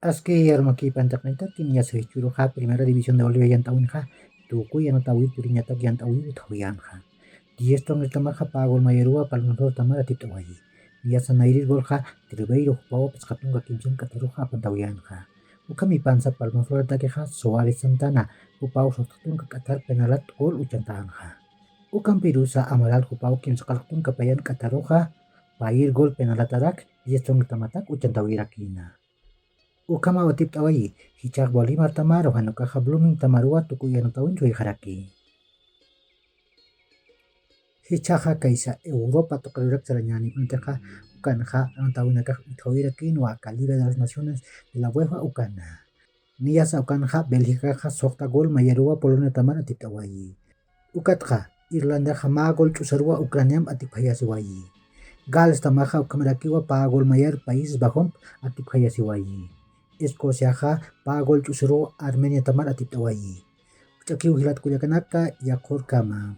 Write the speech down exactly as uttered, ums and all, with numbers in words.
Aski yarmakipan taqnitaki niyasa jichhuruxa Primera División de Bolivia yant'awinxa tukuy anatawir puriñatak yant'awir utjawiyänxa. Diez tonqitamaxa pä gol mayaruwa Palmaflortamar atipt'awayi. Niyasa nayrir golxa Tribeiro jupaw phisqa tunka kimsan k'atharuxa apantawiyänxa. Ukhamipansa Palmafloratakixa Soares Santana jupaw suxta tunka k'athar penalat gol uchantänxa. Ukampirusa Amaral jupaw kimsaqalq tunka payan k'atharuxa payir gol penalatarak diez tonqitamatak uchantawirakïna. Ukhamaw atipt'awayi, jichhax Bolimartamaru jan ukaxa Bloomingtamaruwa tukuy anatawin chuyxaraki. Jichhaxa kaysa Europa tuqirurak sarañänipantixa ukanxa anatawinakax utjawirakïnwa aka Liga de las Naciones de la UEFA ukana. Niyasa ukanxa Bélgicaxa suxta gol mayaruwa Poloniatamar atipt'awayi. Ukatxa Irlandaxa mä gol ch'usaruwa Ucraniamp atipjayasiwayi. Galestamaxa ukhamarakiwa pä gol mayar Países Bajomp atipjayasiwayi. Escociaxa pä gol ch'usaruwa Armeniatamar atipt'awayi. Juch'akiw jilat kullakanaka, yaqhurkama.